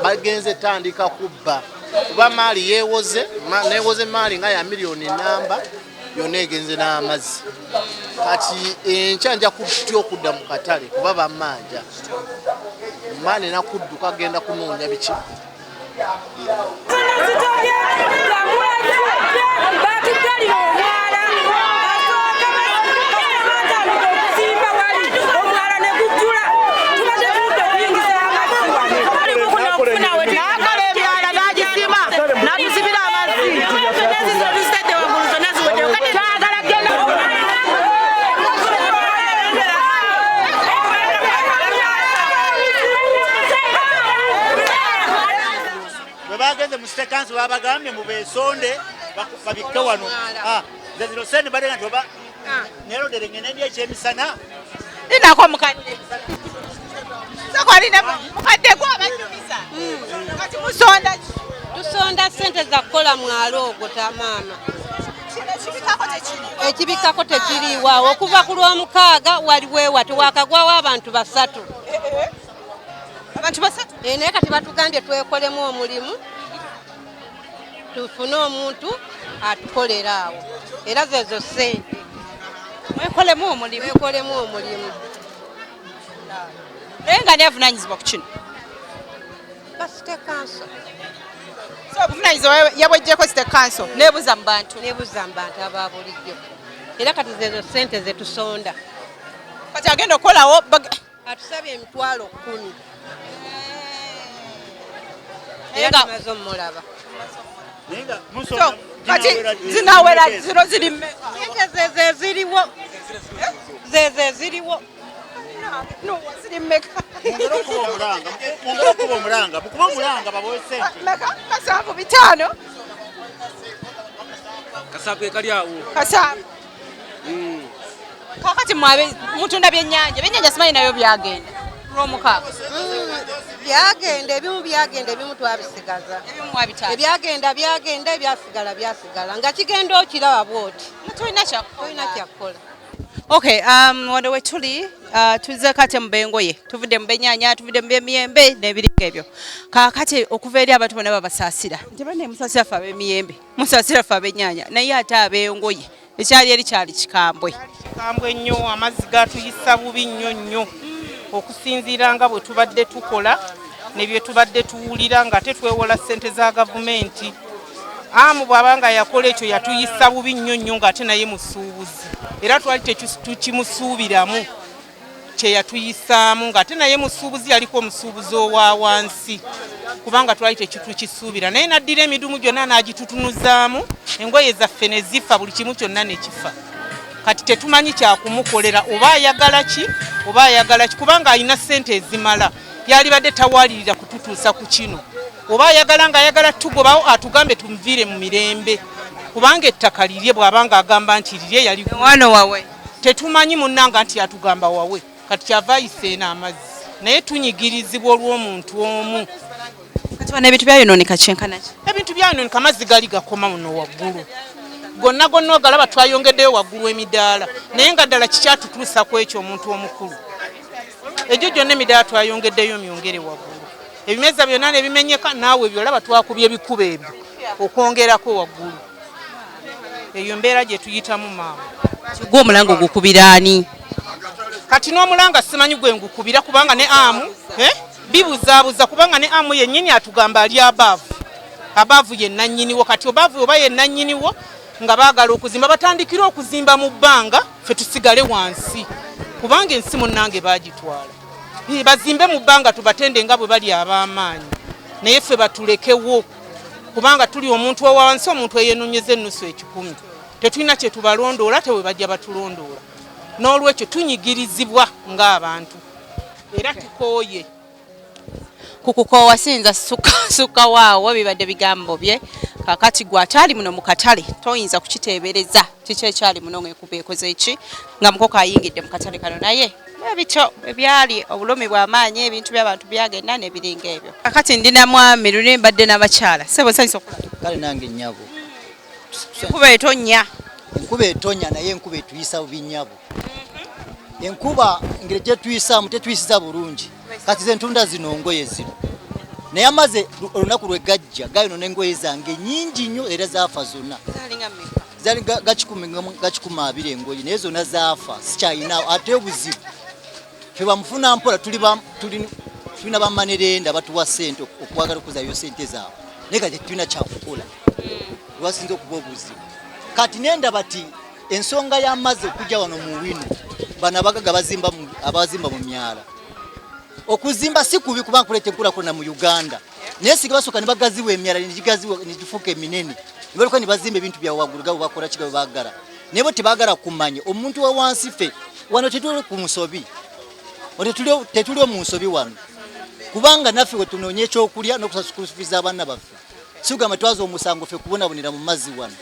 bagenze tandika kubba, kuba maali yeewoze, neewoze maali nga ya miliyoni namba yonna egenze n'amazzi. Kati enkya nja kutya okudda mu katale, kuba bammanja maani nakudduka genda kunoonya biki. Batuggalira omwala, batandika okusimba wali omwala ne gujjula, tubadde tuludde okuyingiza amazzi wano. N'akola emyala n'agisima n'atusibira amazzi. Twagala genda. Bwe bagenze mu city council babagambye mubeesonde babikke wano. Nze zino sente mbadde nga nti oba nerondere ngende ndi ekyemisana. Linako mukadde, sokolina mukadde gwe abanyumiza. Kati musonda ki? Tusonda sente za kukola mwalo ogwo ta maama. Ekibikako tekiriiwaawo okuva ku Lwomukaaga waliwo tewakagwawo abantu 3. Abantu 3? Naye kati batugambye twekolemu omulimu tufune omuntu atukolera awo, era zezo ssente. Mwekolemu omulimu? Mwekolemu omulimu. Naye nga ani avunaanyizibwa ku kino? City Council. So obuvunaanyizibwa yabweggyeko City Council nebuza mu bantu? Nebuza mu bantu aba bulijjo, era kati zezo ssente zetusonda. Kati agenda okukolawo? Atusabye 10,000. Era tumaze omulaba. Kati zinawera zino ziri mmeka? Sente zeze ziriwo. Zeze ziriwo. No, ziri mmeka? Mwongere okuba omulanga, mukuba omulanga babawe ssente. Mmeka? 75. Kasanvu kali awo. Kasanvu. Kakati mwabe mutunda byennyanja, byennyanja simanyi nayo byagenda. Lwomukaaga. Byagenda, ebimu byagenda, ebimu twabisigaza. Ebimu mwabitaasa. Ebyagenda byagenda, ebyasigala byasigala. Nga kigenda okiraba bw'oti. Tolina kyakukola. Tolina kyakukola. Okay, wano we tuli tuzze kati mu bengoye, tuvudde mu bennyanja, tuvudde mu by'emiyembe n'ebiringa ebyo. Kaakati okuva eri abantu bonna babasaasira. Nti banne musaasira ffe ab'emiyembe, musaasira ffe ab'ennyaanya, naye ate ab'engoye ekyali eri kyali kikambwe. Kikambwe nnyo, amazzi gatuyisa bubi nnyo nnyo. Okusinziira nga bwe tubadde tukola ne bye tubadde tuwulira nga tetwewola ssente za gavumenti. Amu bw'abanga yakola ekyo yatuyisa bubi nnyo nnyo ng'ate naye musuubuzi, era twali tukimusuubiramu kye yatuyisaamu ng'ate naye musuubuzi, yaliko omusuubuzi owa wansi, kubanga twali tekitukisuubira. Naye n'addira emidumu gyonna n'agitutunuzaamu, engoye zaffe ne zifa, buli kimu kyonna ne kifa. Kati tetumanyi kyakumukolera, oba ayagala ki oba ayagala ki, kubanga alina ssente ezimala, yalibadde tawalirira kututuusa ku kino. Oba ayagala nga ayagala tugobawo atugambe tumuviire mu mirembe, kubanga ettaka lirye bw'abanga agamba nti lirye yali wano wawe. Tetumanyi munnanga nti yatugamba wawe. Kati kyava ayisa eno amazzi, naye tunyigirizibwa olw'omuntu omu. Kati wano ebintu byayonooneka kyenkana ki? Ebintu byayonooneka, amazzi gali gakoma muno waggulu. Gonna gonna ogalaba twayongeddeyo waggulu emidaala, naye nga ddala kikyatutuusa ku ekyo omuntu omukulu. Egyo gyonna emidaala twayongeddeyo myongere waggulu. Ebimeza byonna ne bimenyeka, naawe byolaba twakubye ebikubo ebyo okwongerako waggulu. Eyo mbeera gye tuyitamu maama. Gwe omulanga ogukubira ani? Kati n'omulanga simanyi gwe ngukubira, kubanga ne amu bibuzaabuza, kubanga ne amu yennyini atugamba ali abaavu. Abaavu ye nnannyiniwo. Kati obaavu oba ye nnannyiniwo nga baagala okuzimba, batandikire okuzimba mu bbanga, ffe tusigale wansi, kubanga ensi munnange baagitwala. Bazimbe mu bbanga tubatende nga bwe bali ab'amaanyi, naye ffe batulekewo, kubanga tuli omuntu owa wansi, omuntu eyenonyeza ennusu 1,000. Tetulina kye tubalondoola, te bwe bajja batulondoola. N'olwekyo tunyigirizibwa ng'abantu, era tukooye. Kukukoowa siyinza sukka waawo, bibadde bigambo bye. Kakati gwe akyali muno mu katale toyinza kukiteebereza kiki ekyali muno ng'enkuba ekoze ki, nga mukoko ayingidde mu katale kano. Naye ebityo ebyali obulumi bw'amaanyi, ebintu by'abantu byagenda n'ebiringa ebyo. Kakati ndi na mwami luli mbadde n'abakyala. Ssebo nsanyusa okulaba. Kale nange nnyabo. Enkuba etonnya. Enkuba etonnya, naye enkuba etuyisa bubi nnyabo. Enkuba ngeri gyetuyisaamu tetuyisiza bulungi. Kati ze ntunda zino ngoye zino, naye amaze olunaku lwe gajja gayonoona engoye zange nyingi nnyo, era zaafa zonna. Zaali ga 120 engoye, naye zonna zaafa, sikyayinaawo. Ate obuzibu ffe bamufuna mpola, tulina bamanerenda batuwa ssente okwagala okuzayo ssente zaabwe, naye kati tetulina kyakukola, lwasinza okuba obuzibu. Kati nendaba ti ensonga y'amazzi okujja wano mu Owino, bano abagaga abazimba mu myala, okuzimba si kubi kubanga kuleeta enkulaakulana mu Uganda, naye singa basooka ne bagaziwa emyala negifuuka eminene, ne balyoka ne bazimba ebintu bya waggulu gabo bakola ki gabo baagala, naye bo tebaagala kumanya omuntu wa wansi. Ffe wano tetuli ku nsobi, tetuli mu nsobi wano, kubanga naffe we tunoonya ekyokulya n'okusasukuliza abaana baffe. Sigamba twaza omusango ffe kubonabonera mu mazzi wano,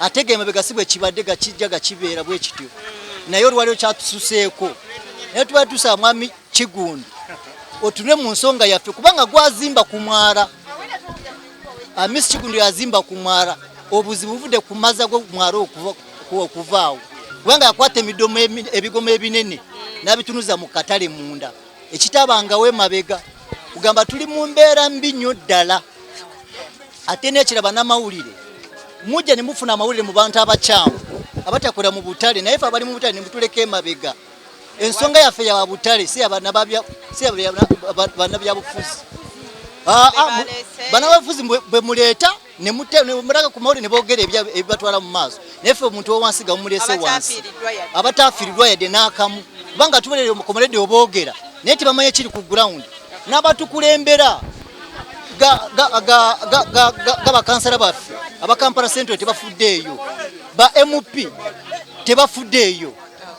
ate ge emabega si bwe kibadde, gakijja gakibeera bwe kityo, naye olwaliro kyatususeeko. Naye tuba tusaba mwami Kiggundu otunule mu nsonga yaffe, kubanga gwazimba ku mwala. Amisi Kiggundu yazimba ku mwala. Obuzibu buvudde ku mazzi g'omwalo okuvaawo, kubanga yakwata emidomo ebigomo ebinene n'abitunuza mu katale munda, ekitabangawo emabega. Kugamba tuli mu mbeera mbi nnyo ddala. Ate n'ekiraba n'amawulire, mujja ne mufuna amawulire mu bantu abakyamu abatakola mu butale, naye ffe abali mu butale ne mutuleka emabega. Ensonga yaffe ya butale, si bannabyabufuzi. Bannabyabufuzi bwe muleeta ne mulaga ku mawulire ne boogera ebibatwala mu maaso, naye ffe omuntu owansi gamulese wansi, abataafiiriddwa yadde n'akamu, kubanga tubalere ku oboogera naye tebamanyi ekiri ku ground. N'abatukulembera gabakansala baffe aba Kampala Central tebafuddeeyo, ba MP tebafuddeeyo.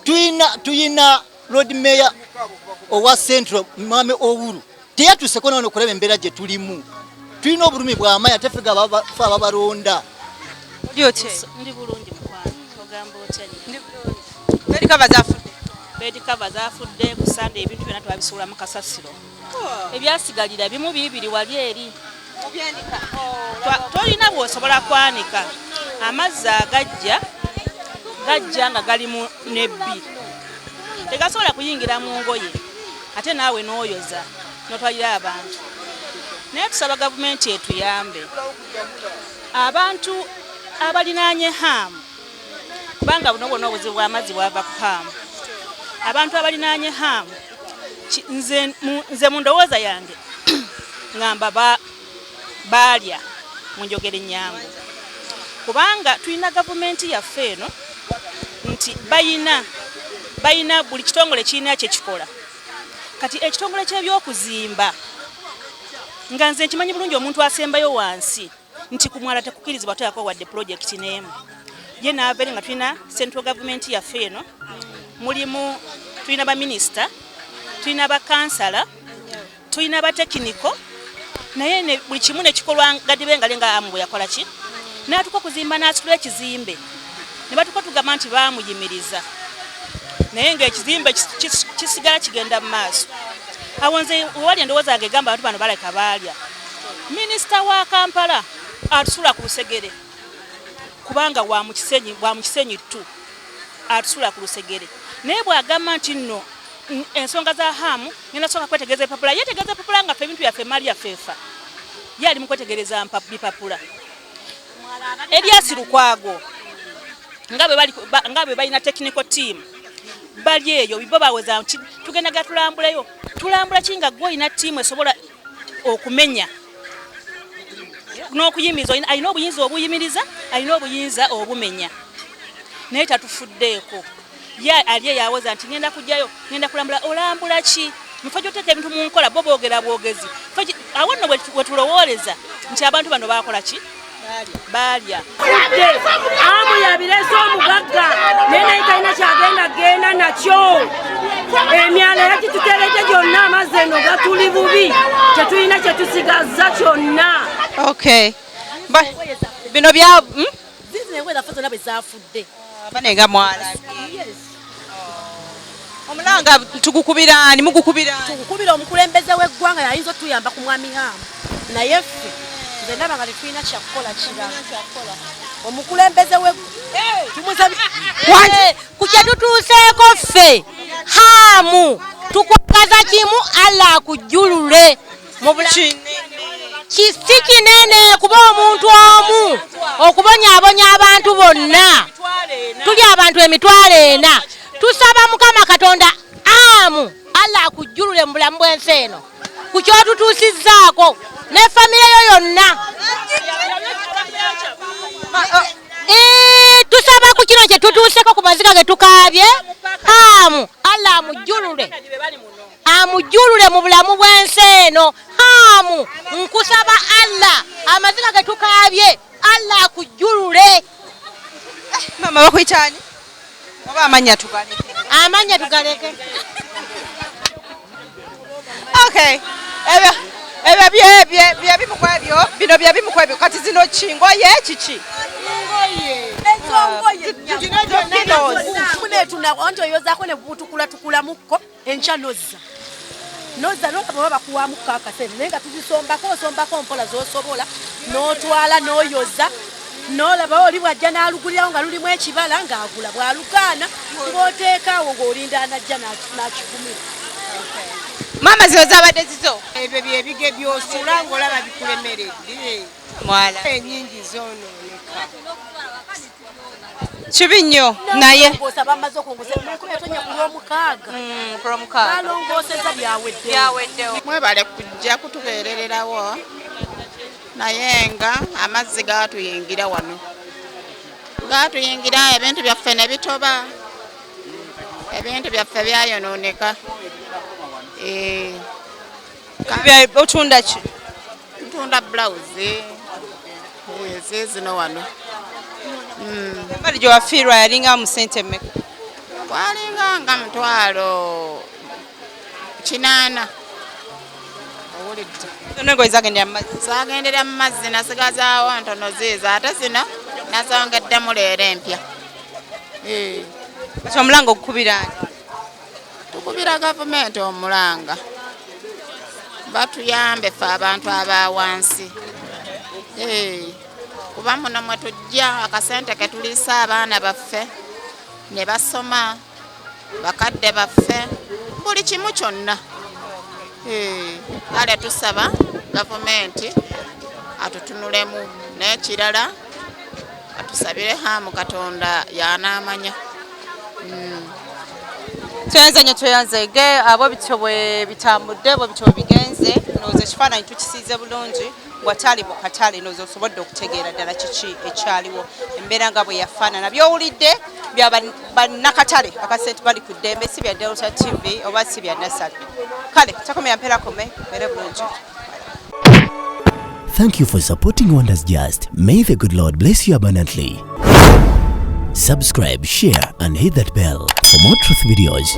Tuyina Lord Mayor owa Central, Mwami Owuru, teyatuseko nano okulaba embeera gye tulimu. Tulina obulumi bw'amaanyi, ate ffe ababalonda. Ndi bulungi mukwano, ogamba otya? Bed cover zafudde. Bed cover zafudde ku Sande. Ebintu byonna twabisuula mu kasasiro, ebyasigalira bimu bibiri wali eri. Tolina bw'osobola kwanika. Amazzi agajja gajja nga gali mu nebbi, tegasobola kuyingira mu ngoye, ate naawe n'oyoza n'otwalira abantu. Naye tusaba gavumenti etuyambe abantu abalinaanye Haamu, kubanga buno bwonna obuzibu bw'amazzi bwava ku Haamu. Abantu abalinaanye Haamu, nze mu ndowooza yange ngamba baalya mu njogera ennyangu, kubanga tulina gavumenti yaffe eno nti bayina buli kitongole kirina kyekikola. Kati ekitongole ky'ebyokuzimba, nga nze nkimanyi bulungi omuntu asembayo wansi nti ku mwala tekukkirizibwa teekako wadde pulojekiti n'emu, ye naava eri. Nga tulina central government yaffe eno, mulimu tulina baminisita, tulina bakansala, tulina batekiniko, naye buli kimu nekikolwa gadibengale nga Amu bwe yakola ki, n'atuuka okuzimba n'asitula ekizimbe, ne batuuka tugamba nti baamuyimiriza, naye ng'ekizimbe kisigala kigenda mu maaso. Awo nze wewali endowooza yange egamba abantu bano baleka baalya. Minisita wa Kampala atusula ku lusegere, kubanga wa mu Kisenyi ttu, atusula ku lusegere, naye bw'agamba nti nno ensonga za Haamu ngenda soka kwetegereza ebipapula, yetegereza ebipapula nga ffe ebintu byaffe, emaali yaffe efa, ye ali mu kwetegereza bipapula. Erias Lukwago nga bwe balina technical team bali eyo, bo baweza nti tugenda ga tulambuleyo. Tulambula ki nga gwe olina ttiimu esobola okumenya n'okuyimiriza? Alina obuyinza obuyimiriza, alina obuyinza obumenya, naye tatufuddeeko. Ye ali eyawoza nti ngenda kujjayo, ngenda kulambula. Olambula ki mufo gyoteeka ebintu mu nkola? Bo boogera bwogezi. Awo nno wetulowooleza nti abantu bano bakola ki? Baalya. Amu yabireese omugagga, naye talina kyagenda genda nakyo. Emyala yagituteredde gyonna, amazzi eno gatuli bubi, tetulina kyetusigazza kyonna. Okay, bino bya Zizino engoye zaffe zonna bwe zafudde. Banenga mwalabye omulanga, tugukubira ani? Mugukubira ani? Tugukubira omukulembeze w'eggwanga, yayinza otuyamba ku mwami Hamu, naye ffe nze ndaba nga tetulina kyakukola kirala. Omukulembeze we Ku kye tutuuseeko ffe, Haamu, tukwagaza kimu, Allah akujjulule mu si kinene kuba omuntu omu okubonyaabonya abantu bonna. Tuli abantu 400,000. Tusaba Mukama Katonda, Amu, Allah akujjulule mu bulamu bw'ensi eno ku kyotutuusizzaako ne famire yo yonna. Tusaba ku kino kye tutuuseko, ku maziga ge tukaabye, Haamu Allah amujjulule, amujjulule mu bulamu bw'ensi eno. Haamu, nkusaba Allah, amaziga ge tukaabye, Allah akujjulule. Mama, bakuyita ani? Oba amannya tugaleke? Amannya tugaleke. Okay, ebyo byebimu ku ebyo, bino byebimu ku ebyo. Kati zino ki? Ngoye kiki? Anti oyozaako ne butukulatukulamuko, enkya nozza nozza, nolaba oba bakuwamuko akasente, naye nga tuzisombako, osombako mpola zosobola n'otwala n'oyoza. N'olaba oli bw'ajja n'alugulirawo nga lulimu ekibala ng'agula, bw'alugaana ng'oteekaawo ng'olinda anajja n'akigumira. Maama, zino zabadde zizo? Ebyo byebige byosula ng'olaba bikulemeredde. Mwala. Enyingi zonooneka. Kibi nnyo naye Balongoosa, bamaze okulongoosa enkuba etonya ku Lwomukaaga. Ku Lwomukaaga. Balongooseza, byaweddewo. Mwebale kujja kutubeerererawo, naye nga amazzi gatuyingira wano, gatuyingira, ebintu byaffe ne bitoba, ebintu byaffe byayonooneka. Otunda ki? Ntunda bulawuzi zino wano. Emmere gye wafiirwa yalinga mu sente mmeka? Kwalinga nga 800,000, owulidde? Zonna engoye zagendera mu mazzi? Zagendera mu mazzi, nasigazaawo ntono ziizo, ate zino nazongeddemu leero empya. Kati omulanga ogukubira ani? Tukubira gavumenti omulanga batuyambe ffe abantu aba wansi, kuba muno mwe tujja akasente ke tuliisa abaana baffe ne basoma, bakadde baffe, buli kimu kyonna. Kale tusaba gavumenti atutunulemu, n'ekirala atusabire Hamu, Katonda y'anaamanya. Tweyanze nnyo, tweyanzege. Abo bityo bwe bitambudde, bwe bityo bwe bigenze. Ndowooza ekifaananyi tukisiize bulungi. Watali mu katale, ndowooza osobodde okutegeera ddala kiki ekyaliwo, embeera nga bwe yafaanana. Byowulidde bya bannakatale akasente bali ku ddembe, si bya Delta TV oba si bya Nasali. Kale takomera mpeera, kome mere bulungi. Thank you for supporting Wonders Just. May the good Lord bless you abundantly. Subscribe, share, and hit that bell for more truth videos.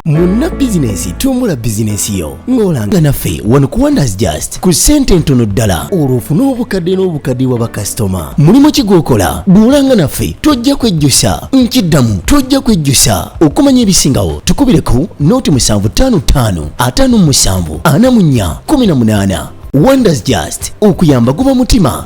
Munna bizinensi, tumbula bizinensi yo ng'olanga naffe wano ku Wonders Just ku ssente entono ddala, olwo ofune obukadde n'obukadde bwa bakasitoma. Mulimu ki gw'okola? Bw'olanga naffe tojja kwejjusa. Nkiddamu, tojja kwejjusa. Okumanya ebisingawo tukubire ku 0755 57 44 18. Wonders Just, okuyamba guba mutima.